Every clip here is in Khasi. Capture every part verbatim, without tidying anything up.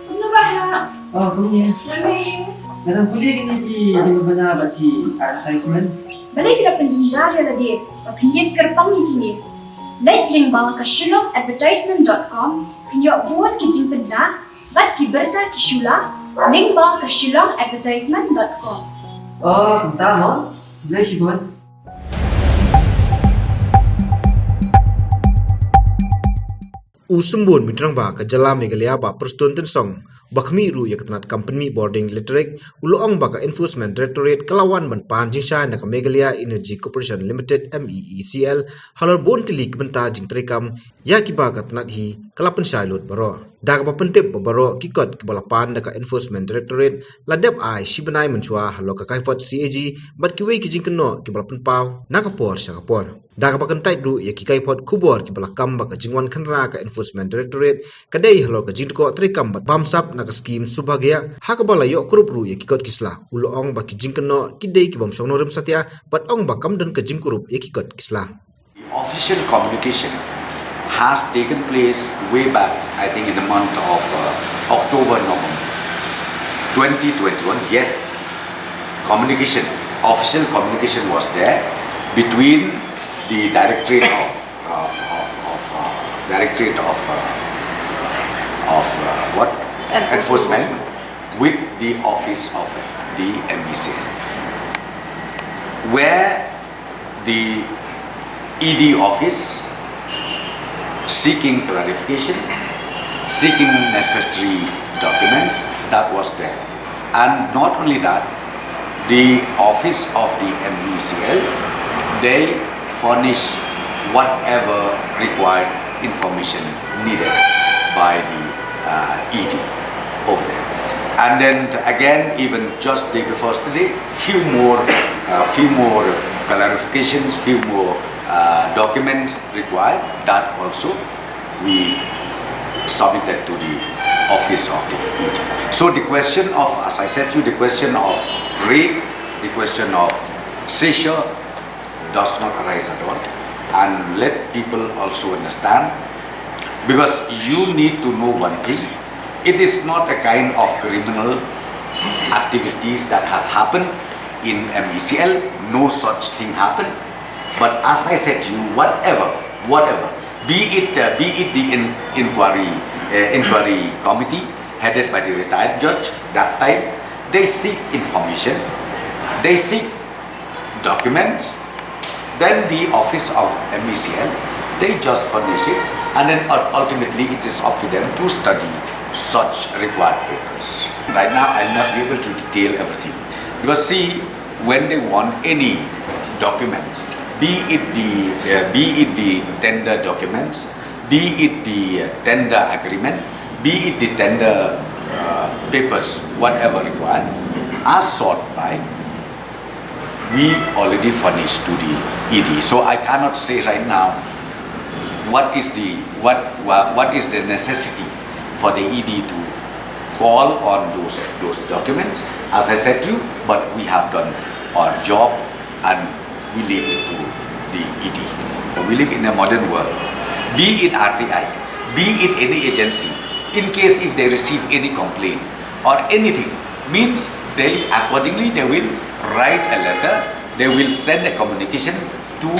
Kumno ba ha? Oh, kumne. Nga dang pule kine ki jingpynbna bad ki advertisement. Balei phi la pynjynjar ïa lade ba phin ïeng kyrpang ïa kine? Leit lyngba ka shillong advertisement dot com, phin ïoh bun ki jingpynbna bad ki bynta ki shula lyngba ka shillong advertisement dot com. Oh, kumta mo? Balei shibun? U Symbun Mryngbah ka jylla Meghalaya Bah Prestone Tynsong, ba khmih ruh ïa ka tnat kam pynmih bording electric, u la ong ba ka Enforcement Directorate ka la wan ban pan jingshai na ka Meghalaya Energy Corporation Limited, M E E C L, halor bun tylli ki bynta jingtrei kam ïa kiba ka tnat hi ka la pynshai lut baroh. Da kaba pyntip ba baroh ki kot kiba la pan da ka Enforcement Directorate la dep ai shi bnai mynshuwa halor ka kaiphod C A G bad kiwei ki jingkynnoh kiba la pynpaw na ka por sha ka por. Da kaba kyntait ruh ïa ki kaiphod khubor kiba la kam bad ka jingwan khynra ka Enforcement Directorate ka dei halor ka jingdkhoh treikam bad bamsap na ka skim Saubhagya, ha kaba la ïoh kurup ruh ïa ki kot ki sla. U la ong ba ki jingkynnoh ki dei ki bym shong nongrim satia bad ong ba kam don ka jingkurup ïa ki kot ki sla. The official communication has taken place way back, I think, in the month of uh, October, November twenty twenty-one. Yes, communication, official communication was there between the Directorate of, of, of, of uh, Directorate of, uh, of uh, what? Enforcement. Enforcement with the office of the M E C L, where the E D office seeking clarification, seeking necessary documents, that was there. And not only that, the office of the M E C L, they furnish whatever required information needed by the uh, E D over there. And then again, even just day before yesterday, few more, uh, few more clarifications, few more uh, documents required. That also we submitted to the office of the E D. So the question of, as I said to you, the question of raid, the question of seizure does not arise at all. And let people also understand, because you need to know one thing, it is not a kind of criminal activities that has happened in M E C L. No such thing happened. But as I said to you, whatever, whatever, be it, uh, be it the in, inquiry, uh, inquiry committee headed by the retired judge that time, they seek information, they seek documents, then the office of M E C L, they just furnish it, and then ul- ultimately it is up to them to study such required papers. Right now, I'll not be able to detail everything. Because see, when they want any documents, be it the, uh, be it the tender documents, be it the uh, tender agreement, be it the tender uh, papers, whatever required, are sought by, we already furnished to the E D. So I cannot say right now what is the, what, wha- what is the necessity for the E D to call on those, those documents. As I said to you, but we have done our job and we leave it to the E D. We live in a modern world. Be it R T I, be it any agency, in case if they receive any complaint or anything, means they accordingly they will write a letter, they will send a communication to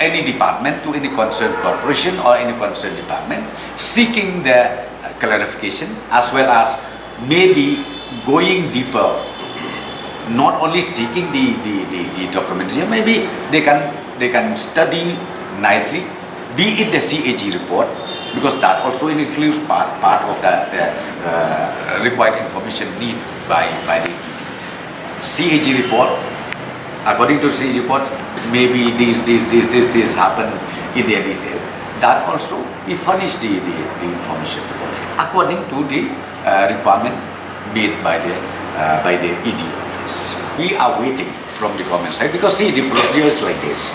any department, to any concerned corporation or any concerned department, seeking the clarification as well as maybe going deeper, not only seeking the, the, the, the documentation, maybe they can, they can study nicely, be it the C A G report, because that also includes part, part of the, the uh, required information need by, by the C A G report. According to C A G report, maybe this, this, this, this, this happened in the M E C L. That also we furnish the, the, the information report according to the uh, requirement made by the uh, by the E D office. We are waiting from the government side, because see, the procedure is like this.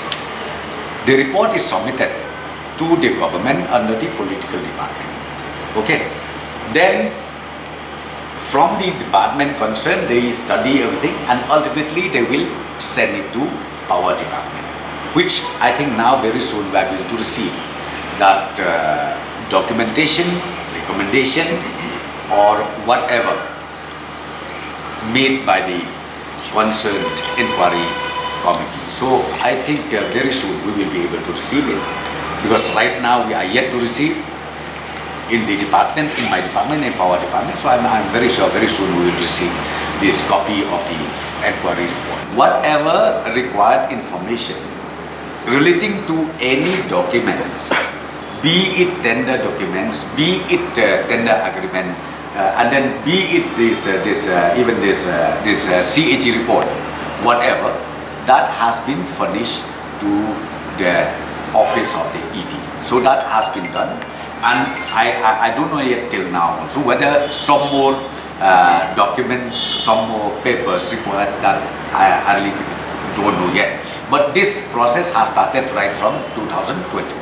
The report is submitted to the government under the political department. Okay. Then from the department concerned, they study everything and ultimately they will send it to power department, which I think now very soon we are going to receive that uh, documentation, recommendation, or whatever made by the concerned inquiry committee. So I think uh, very soon we will be able to receive it, because right now we are yet to receive in the department, in my department, in power department. So I'm, I'm very sure very soon we will receive this copy of the inquiry report. Whatever required information relating to any documents, be it tender documents, be it uh, tender agreement, uh, and then be it this, uh, this uh, even this uh, this uh, C A G report, whatever, that has been furnished to the office of the E D. So that has been done, and I, I, I don't know yet till now also whether some more uh, documents, some more papers required, that I, I really don't know yet. But this process has started right from two thousand twenty.